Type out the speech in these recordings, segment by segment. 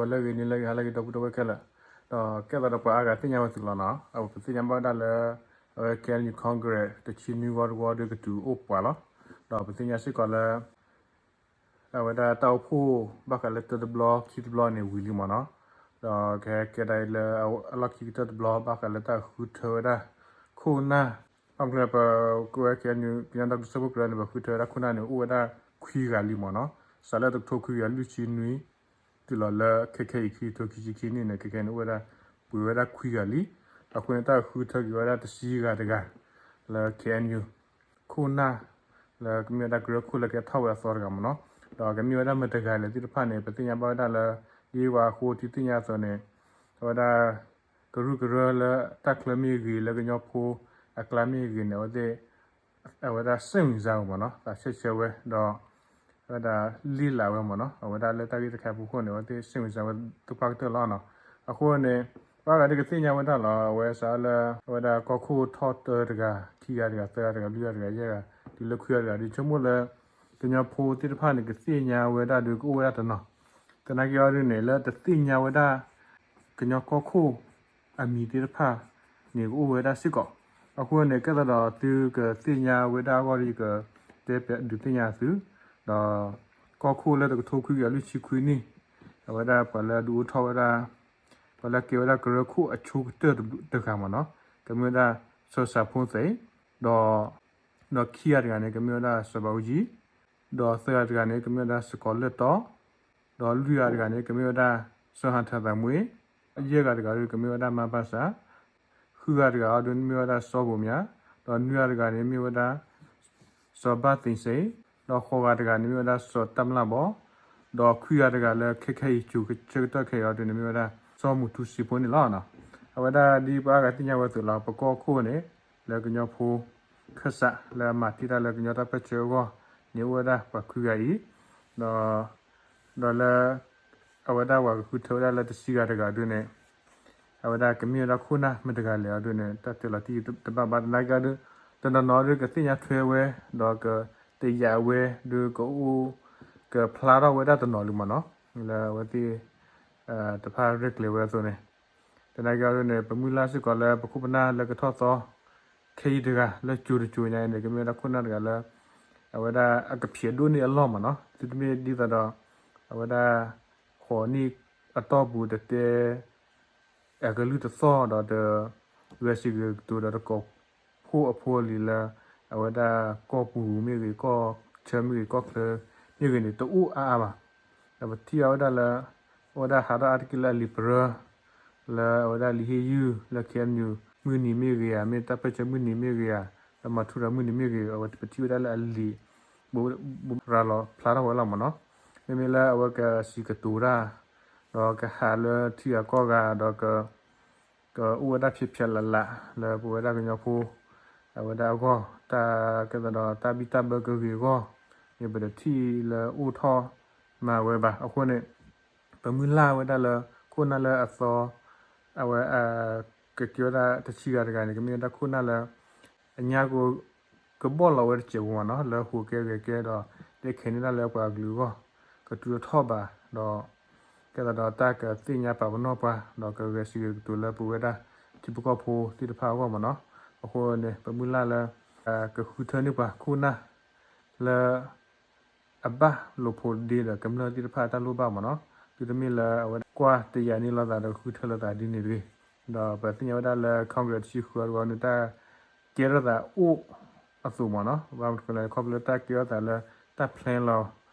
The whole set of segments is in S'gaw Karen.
ဂီၤလၢအဂ့ၤ နံၤလၢအဂ့ၤ ဟါလၢအဂ့ၤ ဒီပုၢ်ဝဲၢ်ခဲလၢာ်, ဒီးကဲသးဒီးပှၤအါဂၤသ့ၣ်ညါဝဲသုးလီၤနီၤ. အဝဲပသ့ၣ်ညါဘၣ်ဝဲဒၣ်လၢ အဝဲ K N U Congress တဆံနွံဂီၢ်တဝီဒီးကတုၤအိၣ်ပှၤလီၤ. ဒီးပသ့ၣ်ညါစ့ၢ်ကီးလၢ အဝဲဒၣ်တၢ်အိၣ်ဖှိၣ်ဘၣ်ဃးလၢတၢတဘျီခံတဘျီန့ၣ်ဝံၤလံမ့ၢ်နီၤ. ဒီးကဟဲကဲဒၣ်အံၤလၢအလီၢ်ခံကတၢၢ်တဘျီ ဘၣ်ဃးလၢတၢ်ဃုထၢဝဲဒၣ်ခိၣ်နၢ်, ဘၣ်မနုၤလဲၣ် ပဝဲ K N U ကညီဒီကလုာ်စၢဖှိၣ်ကရၢန့ၣ် ပဃုထၢဝဲဒၣ်ခိၣ်နၢ်န့ၣ် အိၣ်ဝဲဒၣ်ခွံဂၤလံမ့ၢ်နီၤ. စးလၢတကထိခွံကယၤလွံၢ်ဆံနွံ တုၤလီၤလၢခဲခဲအံၤ ခံကထိခံဆံခံနံၣ်န့ၣ် ခဲခဲန့ၣ် အိၣ်ဝဲဒၣ် ပှဲၤဝဲဒၣ်ခွံဂၤလံ. အဃိန့ၣ် တၢ်ဃုထၢက့ၤဝဲဒၣ်တဆံဂၤတဂၤ လၢ K N U ခိၣ်နၢ် လၢကမ့ၢ်ဝဲဒၣ်ကရၢခိၣ်လၢကဟဲထီၣ်ဝဲအသီတဂၤမ့ၢ်နီၤ. ဒီးကမ့ၢ်ဝဲဒၣ်မတၤတဂၤလဲၣ်သ့ၣ်တဖၣ်န့ၣ် ပသ့ၣ်ညါဘၣ်ဝဲဒၣ်လၢ ဒ်ပှၤဃိထံသ့ၣ်ညါအသိးန့ၣ် အဝဲဒၣ် ကရူၢ်ကရၢလၢတၢ်ချၢမ့ၢ်ဂ့ၤ လၢကညီဖိအကျါမ့ၢ်ဂ့ၤန့ၣ် အဝဲသ့ၣ် အဝဲဒၣ်စိတ်ဝင်စားဝဲမ့ၢ်နီၤ, သးဆၢဆၢဝဲ ဒီး အဝဲဒၣ်လ့လးဝဲမ့ၢ်နီၤ, အဝဲဒၣ်လၢတၢ်ဂ့ၢ်တခါအဖီခိၣ်န့ၣ် အဝဲသ့ၣ်စိတ်ဝင်စားဝဲသပှၢ်ကတၢၢ်လီၤနီၤ. အဃိန့ၣ် ပှၤဂၤဒ်ကသ့ၣ်ညါဝဲဒၣ်လီၤ, အဝဲစးလၢ အဝဲဒၣ်ကီၢ်ခိၣ်ထီၣ်တၢတဂၤ ခံဂၤတဂၤ သၢဂၤတဂၤ လွံၢ်ဂၤတဂၤ ယဲၢ်ဂၤ တုၤလၢခွံဂၤတဂၤ ဒ်ဆိကမိၣ်လၢ ကညီဖိသ့ၣ်တဖၣ်န့ၣ် ကသ့ၣ်ညါဝဲဒၣ်ဒီးကအိၣ်ဝဲဒၣ်တနီၤ, သနာ်က့အီၤဒ်န့ၣ် လၢတသ့ၣ်ညါဝဲဒၣ် ကညီကီၢ်ခိၣ်အမံၤသ့ၣ်တဖၣ်န့ၣ် ကအိၣ်ဝဲဒၣ်စ့ၢ်ကီး. အဃိန့ၣ် ကဲသးဒီးသုကသ့ၣ်ညါဝဲဒၣ်အဂီၢ်ဒီး ယကတဲပဒုးသ့ၣ်ညါသု, ဒီးကီၢ်ခိၣ်လၢတကထိခွံကယၤလွံၢ်ဆံခွံနံၣ် အဝဲဒၣ်ပှၤလၢဒုးအိၣ်ထီၣ်ဝဲဒၣ် ပှၤလၢကဲဝဲဒၣ်ကရၢခိၣ်အဆိကတၢၢ်တဂၤမ့ၢ်နီၤ, ကမ့ၢ်ဝဲဒၣ်စီၤစၣ်ဖိသ့ၣ်, ဒီး ဒီးခံဂၤတဂၤန့ၣ် ကမ့ၢ်ဝဲဒၣ်စီၤဘးအူကၠံ, ဒီးသၢဂၤတဂၤန့ၣ် ကမ့ၢ်ဝဲဒၣ်စကီးလၢၢ်တီ, ဒီးလွံၢ်ဂၤတဂၤန့ၣ် ကမ့ၢ်ဝဲဒၣ်စီၤဟၣ်ထၢၣ်သးမှ့, ယဲၢ်ဂၤတဂၤဒီး ကမ့ၢ်ဝဲဒၣ်မါဘၣ်ဆၣ်, ဃုဂၤတဂၤအီၤဒုး မ့ၢ်ဝဲဒၣ်စီၤဘိၣ်မၠး, ဒီးနွံဂၤတဂၤန့ၣ် မ့ၢ်ဝဲဒၣ် စီၤဘၣ်သ့ၣ်စ့ၣ်, ဒီးဃိးဂၤတဂၤန့ၣ် မ့ၢ်ဝဲဒၣ်စီၤတၢ်မျၢ်ဘီ, ဒီးခွံဂၤတဂၤလၢခဲခဲအံၤ ကၠိၤဆၢကတီၢ်ခဲအံၤအီၤဒုးန့ၣ် မ့ၢ်ဝဲဒၣ်စီၤမူၤထူစံဖိန့ၣ်လီၤ. အဝဲဒၣ်ဒ်ပှၤအါဂၤသ့ၣ်ညါဝဲအသိးလီၤ, ပကီၢ်ခိၣ်န့ၣ် လၢကညီဖိ ခၢၣ်စးလၢအမၤတံာ်တာ်လၢကညီတၢ်ပၢၢ်ဆၢအဂီၢ်န့ၣ် အိၣ်ဝဲဒၣ်ပှၤခွံဂၤအံၤ, ဒီး ဒီးလၢ အဝဲဒၣ်ပှၤကဃုထၢဝဲဒၣ်လၢတဆံဂၤတဂၤဒုးန့ၣ် အဝဲဒၣ်ကမ့ၢ်ဝဲဒၣ်ခိၣ်နၢ်မတၤတဂၤလဲၣ်အီၤဒုးန့ၣ် တၢ်တဲလီၤတံၢ်တဘၣ်ဘၣ် သနာ်က့ဒီး တနီၤနီၤဒုးကသ့ၣ်ညါထွဲဝဲ ဒီးကတယာ်ဝဲ ဒုးကအိၣ် ကဖျါထီၣ်ဝဲဒၣ်တနီၤလံမ့ၢ်နီၤ, လၢအဝဲသ့ၣ် တဖၣ်ရဲၣ်ကျဲၤဝဲအသိးန့ၣ် သနာ်က့အီၤဒုးန့ၣ် ပမုၢ်လၢ်စ့ၢ်ကီးလၢပခိၣ်ပနၢ်လၢကထီၣ်သီ ခဲအံၤတဂၤလၢကၠိၤတကၠိၤညါအံၤန့ၣ် ကမ့ၢ်ဝဲဒၣ်ခိၣ်နၢ်တဂၤလၢ အဝဲဒၣ်အကဖံးအဒိၣ်န့ၢ်အလီၢ်မ့ၢ်နီၤ, သုတမ့ၢ်ဒ်သိးဒီး အဝဲဒၣ် ဃိးနံၣ်အတီၢ်ပူၤတတဲ အကလုၢ်တသီၣ်ဒီးတ ဂဲၤစံးဂ့ၤကတိၤဒီးတကိးဖိအဖိအလံၤလၢ အဝဲဒၣ်ကီၢ်ပူၤမ့ၢ်ဂ့ၤ ကီၢ်ဆၢမ့ၢ်ဂ့ၤ ကီၢ်ချၢမ့ၢ်ဂ့ၤန့ၣ် တအိၣ်အါအါဘၣ်. ဒီးပထံၣ်အဝဲဒၣ်လၢ အိၣ်ဝဲဒၣ်ဟးထီၣ်အါတက့ၢ်လၢအလံာ်ပရၢ လၢအဝဲဒၣ်လံာ်ဟ့ၣ်ယုၢ်လၢ K N U မုၢ်နံၤမ့ၢ်ဂ့ၤဧါ, မ့ၢ်တၢ်ပၢၢ်ဆၢမုၢ်နံၤမ့ၢ်ဂ့ၤဧါ, လၢမၤထူရၤမုၢ်နံၤမ့ၢ်ဂ့ၤ, အဝဲပထံၣ်ဝဲဒၣ်လၢအလံာ် ဘိးရၤလီၤဖျါထီၣ်ဝဲလီၤမ့ၢ်နီၤ. မ့မ့ၢ်လၢအဝဲကစံးကတိၤတၢ် ဒီးကဟးလၢထံဂၤကီၢ်ဂၤ ဒီး ကအိၣ်ဝဲဒၣ်ဖျဲးဖျဲးလးလး လၢပဝဲဒၣ်ကညီဖိ အဝဲဒၣ်အဂီၢ် တၢ်ကဲသးဒီးတၢ်ဘံၣ်တၢ်ဘၢကဂ့ၤအဂီၢ်န့ၣ် ပတထံၣ်လၢအိၣ်ထီၣ်မၤဝဲဘၣ်. အဃိန့ၣ် ပမုၢ်လၢ်ဝဲဒၣ်လၢ ခိၣ်နၢ်လၢအသီ အဝဲ ကကဲဝဲဒၣ်တဆံဂၤတဂၤန့ၣ် ကမ့ၢ်ဝဲဒၣ်ခိၣ်နၢ်လၢ အညါက ကဘီၣ်လီၤဝဲတစဲးဖိမ့ၢ်နီၤ လၢဟူးကဲဂဲၤကဲဒီး တဲခဲန့ၢ်ဒၣ်လၢပှၤကလုာ်အဂီၢ် ကတုၤထီၣ်ဘၣ်ဒီး ကဲသးဒီးတၢ်ကသ့ၣ်ညါပာ်ပနီၣ်ပှၤ ဒီးကဂဲၤစံးဂ့ၤကတိၤလၢပဝဲဒၣ် ထံဖိကီၢ်ဖိသ့ၣ်တဖၣ်အဂီၢ်မ့ၢ်နီၤ. အဃိန့ၣ် ပမုၢ်လၢ်လၢ ကဃုထၢန့ၢ်ပှၤခိၣ်နၢ်လၢ အဘၣ်လိာ်ဖိးဒ့ဒီးကမျၢၢ်သ့ၣ်တဖၣ်အတၢ်လိၣ်ဘၣ်မ့ၢ်နီၤ. သုတမ့ၢ်လၢအဝဲကွၢ်တယာ်န့ၢ်လိာ်သးဒီးဃုထၢလိာ်သးဒ်န့ၣ်တဂ့ၤ. ဒီးပသ့ၣ်ညါဝဲဒၣ်လၢ Congress တဆံဃုအီၤတဂီၢ်န့ၣ် တၢ်ကဲထီၣ်သးအိၣ်အသိးမ့ၢ်နီၤ ဘၣ်မနုၤလဲၣ် ခီဖျိလၢတၢ်ကဲထီၣ်သးလၢ တၢ် plan လီၤ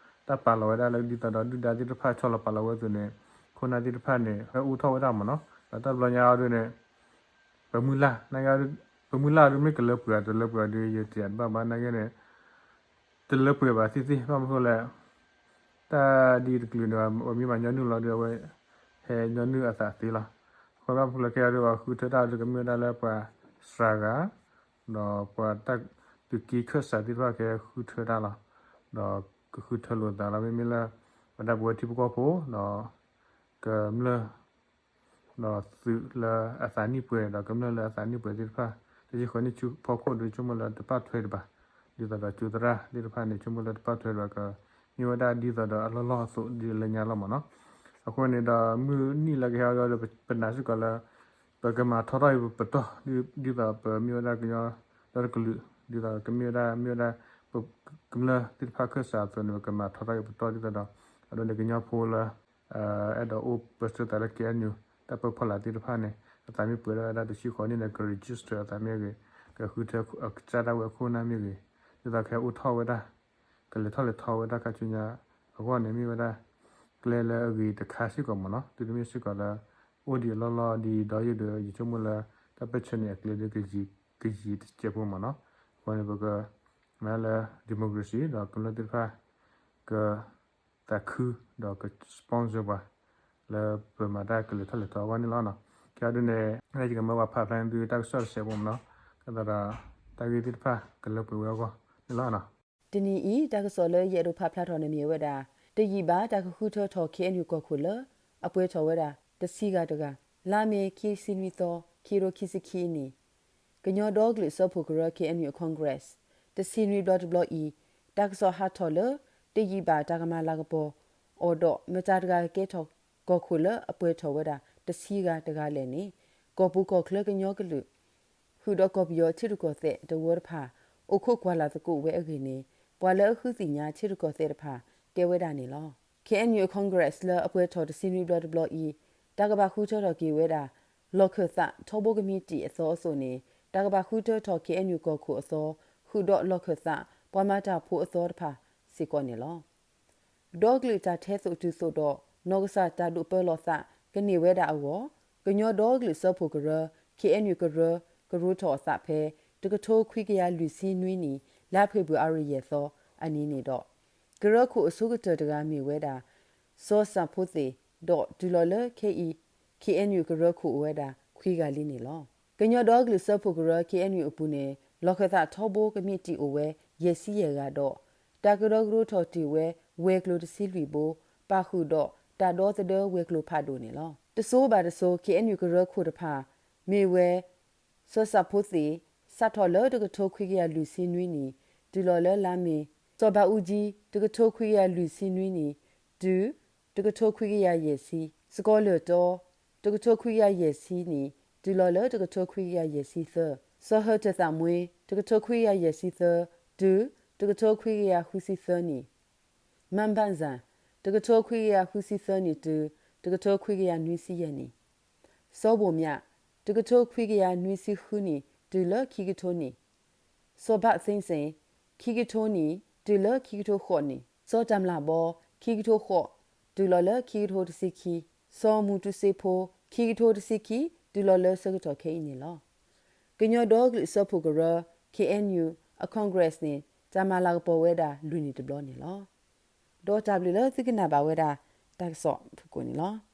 တၢ်ပာ်လီၤဝဲဒၣ်လၢဒ်သိးဒီးဒုၣ်ဒါသ့ၣ်တဖၣ်ဆီလီၤပာ်လီၤဝဲအသိးန့ၣ် ခိၣ်နၢ်သ့ၣ်တဖၣ်န့ၣ် ဟဲအိၣ်ထီၣ်ဝဲဒၣ်မ့ၢ်နီၤ. ဒီးတၢ်ဘျီညါအီၤဒုးန့ၣ် ပမုၢ်လၢ် ပမုၢ်လၢ်အီၤဒုးမ့ၢ်ကလၢပှဲၤတလၢပှဲၤဒုး ယတယာ်တဘၣ်ဘၣ်နာ်က့န့ၣ် တလၢပှဲၤဘၣ်သ့ၣ်သ့ၣ် ဘၣ်မနုၤလဲၣ် တၢ်ဒ်တကလုာ်န့ၣ် ပမ့ၢ်မၤညီနုၢ်လီၤဒုး အဝဲဟဲညီနုၢ်အသးသ့လီၤ. အဃိဘၣ်မနုၤလဲၣ် ခဲအံၤဒုး ပှၤဃုထၢတၢ်အီၤဒုး ကမ့ၢ်ဝဲဒၣ်လၢပှၤစှၤဂၤ ဒီးပှၤတၢ်သုးက့ခၢၣ်စးသ့ၣ်တဖၣ်ကဟဲဃုထၢတၢ်လီၤ. ဒီးကဃုထၢလိာ်သးလီၤ မ့မ့ၢ်လၢ ပဝဲဒၣ်ပဝဲထံဖိကီၢ်ဖိ ဒီး ကမျၢၢ် ဒီးသုးလၢအသးနံၣ်ပှဲၤ ဒီးကမျၢၢ်လၢအသးနံၣ်ပှဲၤသ့ၣ်တဖၣ် တဆံဃိးနံၣ်ဆူဖီခိၣ်ဒုး ဆိကမိၣ်လၢတပာ်ထွဲတဘၣ် ဒ်သိးဒီးကၠိသရၣ်သ့ၣ်တဖၣ်န့ၣ် ဆိကမိၣ်လၢတပာ်ထွဲတဘၣ် ကမ့ၢ်ဝဲဒၣ်ဒ်သိးဒီးအလီၢ်လီၢ်အသိးဒ်လၢညါလီၤမ့ၢ်နီၤ. အဃိန့ၣ်ဒီး မုၢ်နံၤလၢကဟဲအီၤဒီး ပနာ်စ့ၢ်ကီးလၢ ပကမၤထီထီၣ်အံၤပပတီၢ် ဒ်သိးပမ့ၢ်ဝဲဒၣ်ကညီဒီတကလုာ် ဒ်သိးကမ့ၢ်ဝဲဒၣ် မ့ၢ်ဝဲဒၣ် ပကမျၢၢ်သ့ၣ်တဖၣ်ခၢၣ်စးအသိးန့ၣ် ပကမၤထီထီၣ်အံၤပတီၢ်ဒ်သိးဒီး အဒိန့ၣ်ကညီဖိလၢ အဲၣ်ဒိးအိၣ်ပၢဆှၢသးလၢ KNU တၢ်ပၢဖီလာ်သ့ၣ်တဖၣ်န့ၣ် အသးမ့ၢ်ပှဲၤဒၣ်ဝဲဒၣ်တဆံဃိးနံၣ်န့ၣ် က register အသးမ့ၢ်ဂ့ၤ, ကဃုထၢကစၢ်ဒၣ်ဝဲအခိၣ်နၢ်မ့ၢ်ဂ့ၤ, ဒ်သိးကဟဲအိၣ်ထီၣ်ဝဲဒၣ် ကလဲၤထီၣ်လဲၤထီဝဲဒၣ်ခါဆူညါအဂီၢ်န့ၣ် မ့ၢ်ဝဲဒၣ် ကျဲလၢအဂ့ၤတခါစ့ၢ်ကီးမ့ၢ်နီၤ, တုၤတမ့ၢ်စ့ၢ်ကီးလၢ အိၣ်ဒံးအလီၢ်လီၢ်ဒံးဒီးယုၢ်ဒီး ယဆိကမိၣ်လၢ တၢ်ပၢဆှၢန့ၣ်အကျဲဒီး ကယံာ်တစဲးဖိမ့ၢ်နီၤ, အဃိန့ၣ် ပက မ့ၢ်လၢ democracy ဒီးကမျၢၢ်သ့ၣ်တဖၣ် က သးခု ဒီးက sponsor ပှၤ လၢပမၤတၢ်ကလဲၤထီၣ်လဲၤထီအဂီၢ်န့ၣ်လီၤ. ကဲဒ်န့ၣ် ယကမၢပှၤဖးဖျါန့ၢ်သုတၢ်ကစီၣ်တစဲးဖိမ့ၢ်နီၤ, ဒ်သိးဒီး တၢ်ဂ့ၢ်သ့ၣ်တဖၣ်ကလၢပှဲၤဝဲအဂီၢ်န့ၣ်လီၤ. တနံၤအံၤ တၢ်ကစီၣ်လၢယအဲၣ်ဒိးဖးဖျါထီၣ်န့ၣ်မ့ၢ်ဝဲဒၣ် တယံာ်ဘၣ်တၢ်ကဃုထၢထီၣ် KNU ကီၢ်ခိၣ်လၢ အပှဲၤထီၣ်ဝဲဒၣ် တဆံဂၤတဂၤ, လါမ့ၤ ခံဆံနွံသီ ခံကထိခံဆံခံအနံၣ် ကညီဒီကလုာ်စၢဖှိၣ်ကရၢ KNU Congress တဆံနွံဘျီတဘျီအံၤ တၢ်ကစီၣ်ဟးထီၣ်လၢ တယံာ်ဘၣ်တၢ်ကမၤလၤကပီၤအီၤဒီး မတၤတဂၤကကဲထီၣ်ကီၢ်ခိၣ်လၢအပှဲၤထီၣ်ဝဲဒၣ် တဆံဂၤတဂၤလဲၣ်န့ၣ် ကီၢ်ပူၤကီၢ်ချၢကညီကလုာ် ဃုာ်ဒီးကီၢ်ပယီၤထံရူၢ်ကီၢ်သဲးတဝၢတဖၣ် အိၣ်ခိးကွၢ်လၢ်သကိးဝဲအဂ့ၢ်န့ၣ် ပှၤလၢအဃုသ့ၣ်ညါထံရူၢ်ကီၢ်သဲးတဖၣ် တဲဝဲဒၣ်န့ၣ်လီၤ. KNU Congress လၢအပှဲၤထီၣ်တဆံနွံဘျီတဘျီအံၤ တၢ်ကဘၣ်ဃုထၢထီၣ်က့ၤဝဲဒၣ် လီၢ်ခၢၣ်သးထီဘိကမံးတံာ်အသီအသိးန့ၣ် တၢ်ကဘၣ်ဃုထၢထီၣ် KNU ကီၢ်ခိၣ်အသီ ဃုာ်ဒီးလီၢ်ခၢၣ်သး ပှၤမၤတၢ်ဖိအသီတဖၣ်စ့ၢ်ကီးန့ၣ်လီၤ. ဒီကလုာ်တၢ်ထဲသိးတုၤသိးဒီး နီၢ်ကစၢ်တၢ်ဒိးပၢလီၤသးကန့ၢ်ဝဲဒၣ်အဂီၢ် ကညီဒီကလုာ်စၢဖှိၣ်ကရၢ KNU ကရၢ ကရိထီၣ်အသးဖဲ တကထိခွံကယၤလွံၢ်ဆံနွံနံၣ် လါဖ့ၤဘြူၤအါရံၤယဲၢ်သီအနံၤန့ၣ်ဒီး ကရၢခိၣ်အဆိကတၢၢ်တဂၤမ့ၢ်ဝဲဒၣ် စီၤစၣ်ဖိသ့ၣ် ဒီးတုၤလီၤလၢခဲအံၤ KNU ကရၢခိၣ်အိၣ်ဝဲဒၣ် ခွံဂၤလံန့ၣ်လီၤ. ကညီဒီကလုာ်စၢဖှိၣ်ကရၢ KNU အပူၤန့ၣ် လီၢ်ခၢၣ်သးထီဘိကမံးတံာ်အိၣ်ဝဲ ယဲၢ်ဆံယဲၢ်ဂၤဒီး တၢ်ကရၢကရိထီၣ်တ့ၢ်ဝဲ ဝဲၤကျိၤတဆံလွံၢ်ဘိ ပာ်ဃုာ်ဒီးတၢ်ဒီသဒၢဝဲၤကျိၤဖးဒိၣ်န့ၣ်လီၤ. တစိၤဘၣ်တစိၤ KNU ကရၢခိၣ်တဖၣ် မ့ၢ်ဝဲ စီၤစၣ်ဖိသ့ၣ် စးထီၣ်လၢတကထိခွံကယၤလွံၢ်ဆံနွံနံၣ် တုၤလီၤလၢလါမ့ၤ, စီၤဘးအူကၠံ တကထိခွံကယၤလွံၢ်ဆံနွံနံၣ် တုၤ တကထိခွံကယၤယဲၢ်ဆံ, စကီၤလၢၢ်တီ တကထိခွံကယၤယဲၢ်ဆံနံၣ် တုၤလီၤလၢတကထိခွံကယၤယဲၢ်ဆံသၢ, စီၤဟၢတၢၢ်သးမှ့ တကထိခွံကယၤယဲၢ်ဆံသၢ တုၤ တကထိခွံကယၤဃုဆံသၢနံၣ် မၣ်ဘၣ်စၣ် တကထိခွံကယၤဃုဆံသၢနံၣ် တုၤ တကထိခွံကယၤနွံဆံယဲၢ်နံၣ်, စီၤဘိၣ်မၠး တကထိခွံကယၤနွံဆံဃုနံၣ် တုၤလၢခံကထိနံၣ်, စီၤဘးသ့စ့ၣ် ခံကထိနံၣ် တုၤလၢခံကထိဃိးနံၣ်, စီၤတၢ်မျၢ်ဘီ ခံကထိဃိး တုၤလီၤလၢခံကထိတဆံခံ, စီၤမူၤတူၤစ့ဖိ ခံကထိတဆံခံ တုၤလီၤလၢဆၢကတီၢ်ခဲအံၤန့ၣ်လီၤ. ကညီဒီကလုာ်စၢဖှိၣ်ကရၢ KNU အ Congress န့ၣ် တၢ်မၤလၤကပီၤဝဲဒၣ်လွံၢ်နံၣ်တဘျီန့ၣ်လီၤ. ဒီးတၢ်ဘျုးလၢသုကနၣ်ဘၣ်ဝဲဒၣ် တၢ်ကစီၣ်ဖုၣ်ကိာ်န့ၣ်လီၤ.